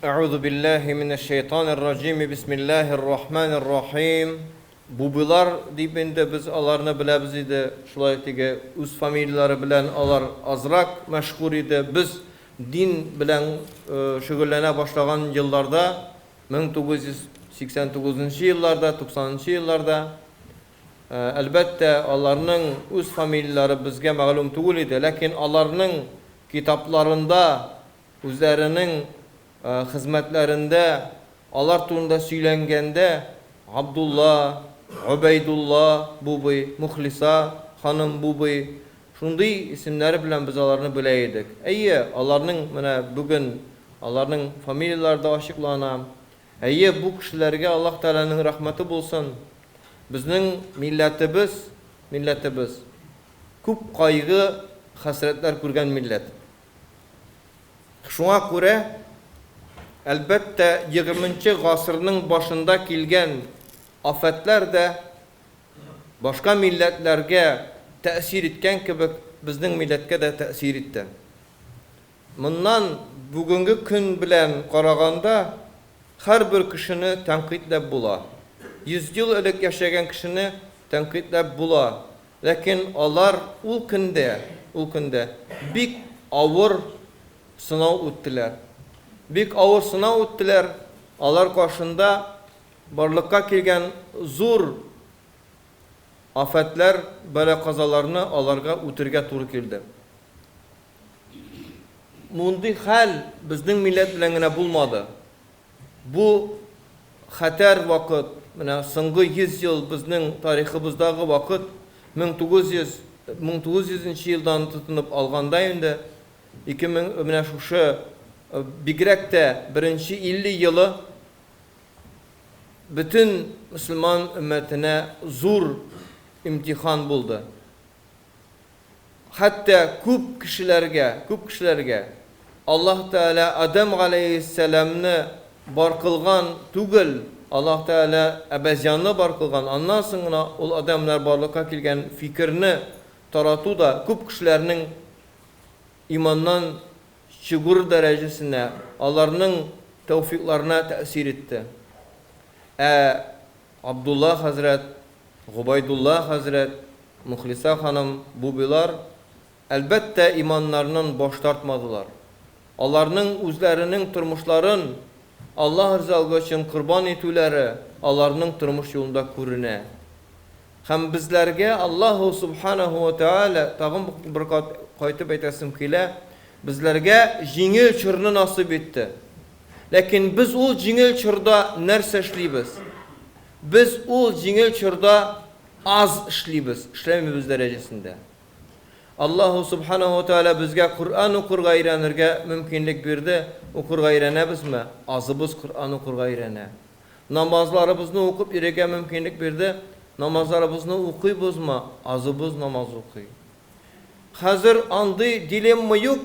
Әгъузу биллаһи минәш-шәйтанир раҗим. Бисмиллаһир рахманир рахим. Бубыйлар дип инде без аларны беләбез иде. Шулай теге үз фамилияләре белән алар азрак мәшһүр иде. Без дин белән шөгыльләнә башлаган елларда, 1989 нчы елларда, 90 нчы елларда, әлбәттә, аларның үз фамилияләре безгә мәгълүм түгел иде. Ләкин аларның китапларында Үзләренең хезмәтләрендә алар турында сөйләнгәндә Габдулла, Гобәйдулла Бубый, Мөхлиса ханым Бубый, шундый исемнәре белән без аларны белә идек. Әйе, аларның менә бүген аларның фамилияләре дә ачыклана. Әйе, бу кешеләргә Аллаһ Тәгаләнең рәхмәте булсын. Безнең милләтебез, милләтебез күп кайгы, хәсрәтләр күргән милләт. Шуңа күрә, әлбәттә, егерменче гасырның башында килгән афәтләр дә башка милләтләргә тәэсир иткән кебек, безнең милләткә дә тәэсир итте. Моннан бүгенге көн белән караганда, һәрбер кешене тәнкыйтьләп була. 100 ел элек яшәгән кешене тәнкыйтьләп була. Ләкин алар ул көндә, ул көндә бик авыр сынау үттеләр. Бик авыр сынау үттеләр, алар каршында барлыкка килгән зур афәтләр, бәла-казаларны аларга үтергә туры килде. Мондый хәл безнең милләт белән генә булмады. Бу хәтәр вакыт, менә соңгы 100 ел безнең тарихыбыздагы вакыт, 1900, 1900 нче елдан тотынып алганда инде, 2000, менә шушы, бигрәк тә беренче 50 елы бөтен мөселман өммәтенә зур имтихан булды. Хәтта күп кешеләргә, күп кешеләргә Аллаһ Тәгалә Адәм галәйһиссәламне бар кылган түгел, Аллаһ Тәгалә әбәзянны бар кылган, аннан соң гына ул адәмнәр барлыкка килгән фикерне тарату да күп кешеләрнең иманнан чыгур дәрәҗәсенә, аларның тәүфыйкларына тәэсир итте. Ә Абдулла хәзрәт, Гобәйдулла хәзрәт, Мөхлисә ханым Бубилар, әлбәттә, иманнарыннан баш тартмадылар. Аларның үзләренең тормышларын Аллаһ ризалыгы өчен корбан итүләре аларның тормыш юлында күренә. Һәм безләргә Аллаһу субханаһу ва тәгалә, тагын бер кат кайтып әйтәсем килә, безләргә җиңел чорны насыйп итте. Ләкин без ул җиңел чорда нәрсә эшлибез? Без ул җиңел чорда аз эшлибез, эшләмибез дәрәҗәсендә. Аллаһу субханаһу ва тааля безгә Коръән укырга өйрәнергә мөмкинлек бирде. Укырга өйрәнәбезме? Азыбыз Коръән укырга өйрәнә. Намазларыбызны укып йөрергә мөмкинлек бирде. Намазларыбызны укыйбызмы? Азыбыз намаз укый. Хәзер андый дилемма юк.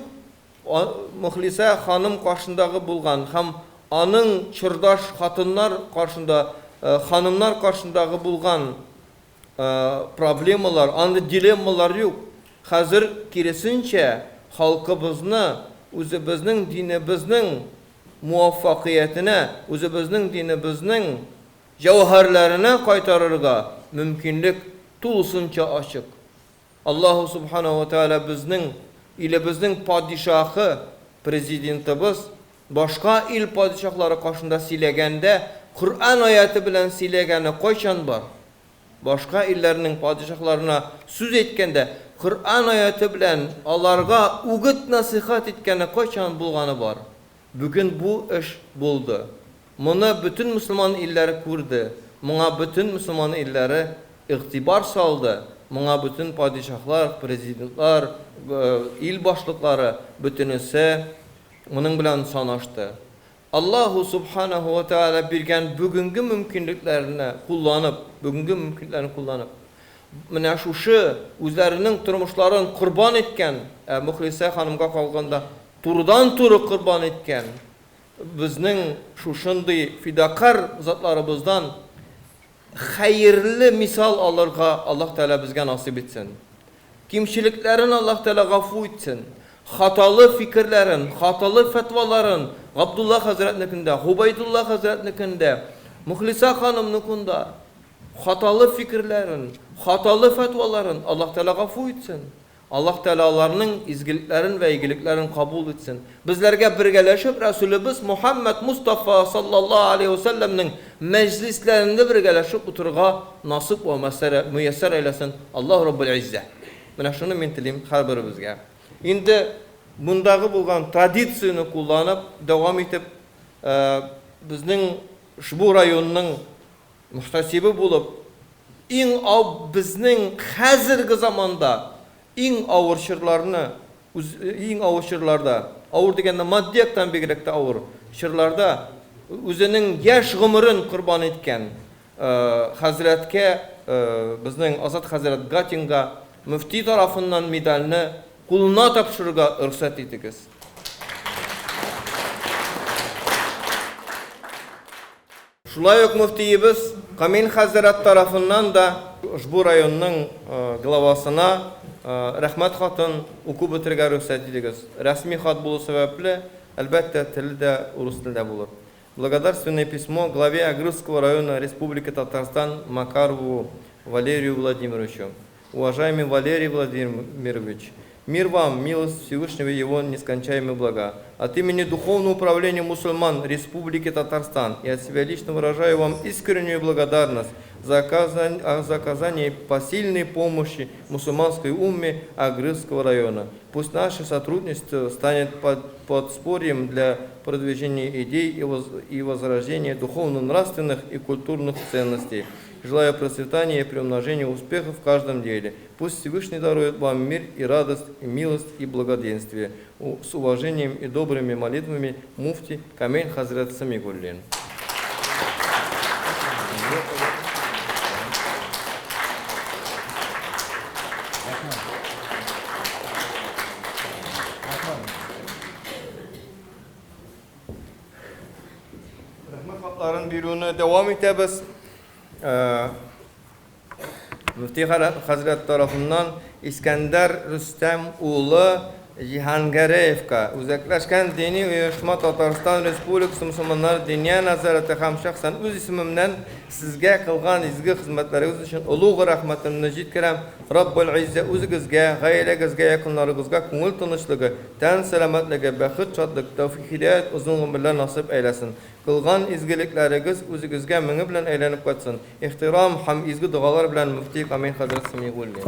Мөхлисә ханым каршындагы булган һәм аның чордаш хатыннар каршында, ханымнар каршындагы булган проблемалар, андый дилеммалар юк. Хәзер, киресенчә, халкыбызны үзебезнең динебезнең муаффакыятенә, үзебезнең динебезнең җәүһәрләренә кайтарырга мөмкинлек тулысынча ачык. Аллаһу Субханаһу ва Тәгалә безнең илебезнең падишаһы, президентыбыз, башка ил падишаһлары каршында сөйләгәндә Коръән аяте белән сөйләгәне кайчан бар? Башка илләрнең падишаһларына сүз әйткәндә Коръән аяте белән аларга үгет-нәсыйхәт иткәне кайчан булганы бар? Бүген бу эш булды. Моны бөтен мөселман илләре күрде, моңа бөтен мөселман илләре игътибар салды, моңа бөтен падишаһлар, президентлар, ил башлыклары, бөтенесе моның белән санашты. Аллаһу субханаһу ва тәгалә биргән бүгенге мөмкинлекләрне кулланып, бүгенге мөмкинлекләрне кулланып, менә шушы үзләренең тормышларын корбан иткән, ә Мөхлисә ханымга калганда, турыдан-туры корбан иткән безнең шушындый фидакарь затларыбыздан хәерле мисал алырга Аллаһ Тәгалә безгә насыйп итсен. Кимчелекләрен Аллаһ Тәгалә гафу итсен. хаталы фикерләрен, хаталы фәтваларын Габдулла хәзрәтнекендә, Губайдулла хәзрәтнекендә, Мөхлисә ханымныкында хаталы фикерләрен, хаталы фәтваларын Аллаһ Тәгалә гафу итсен. Аллаһ Тәгалә аларның изгелекләрен вә игелекләрен кабул итсен. Безләргә бергәләшеп Рәсүлебез Мухәммәд Мостафа саллаллаһу алейһи вә сәлләмнең мәҗлесләрендә бергәләшеп утырырга насыйп вә мөяссәр әйләсен Аллаһу Раббул Иззә. Менә шуны мин телим һәрберебезгә. Инде мондагы булган традицияне кулланып, дәвам итеп, безнең ошбу районның Мөхтәсибе булып, иң ау безнең хәзерге заманда иң авыр чорларны, үз иң авыр чорларда, авыр дигәндә матди яктан бигрәк тә авыр чорларда үзенең яшь гомерен корбан иткән хәзрәткә, безнең Азат хәзрәт Гатинга мөфти тарафыннан медальне кулына тапшырырга рөхсәт итегез. Шулай ук мөфтиебез Камил хәзрәт тарафыннан да ошбу районның главасына рәхмәт хатын укып бетерергә рөхсәт итегез. Рәсми хат булу сәбәпле, әлбәттә, теле дә урыс телендә булыр. Благодарственное письмо главе Агрызского района Республики Татарстан Макарову Валерию Владимировичу. Уважаемый Валерий Владимирович, мир вам, милость Всевышнего и его нескончаемые блага. От имени Духовного управления мусульман Республики Татарстан и от себя лично выражаю вам искреннюю благодарность за оказание, за оказание посильной помощи мусульманской умме Агрызского района. Пусть наше сотрудничество станет под, подспорьем для продвижения идей и, воз, и возрождения духовно-нравственных и культурных ценностей. Желаю процветания и приумножения успехов в каждом деле. Пусть Всевышний дарует вам мир и радость, и милость, и благоденствие. С уважением и добрыми молитвами муфти Камиль Хазрат Самигуллин. Рәхмәт хатларын бирүне дәвам итәбез. Мөфти хәзрәт тарафыннан Искәндәр Рөстәм улы Җиһангәрәевка Үзәкләшкән дини оешма Татарстан Республикасы мөселманнары Диния нәзарәте һәм шәхсән үз исемемнән сезгә кылган изге хезмәтләрегез өчен олуг рәхмәтемне җиткерәм. Раббул Иззә үзегезгә, гаиләгезгә, якыннарыгызга күңел тынычлыгы, тән сәламәтлеге, бәхет-шатлык, тәүфик-һидәят, озын гомерләр насыйп әйләсен. Кылган изгелекләрегез үзегезгә меңе белән әйләнеп кайтсын. Ихтирам һәм изге догалар белән мөфти Камил хәзрәт Сәмигуллин.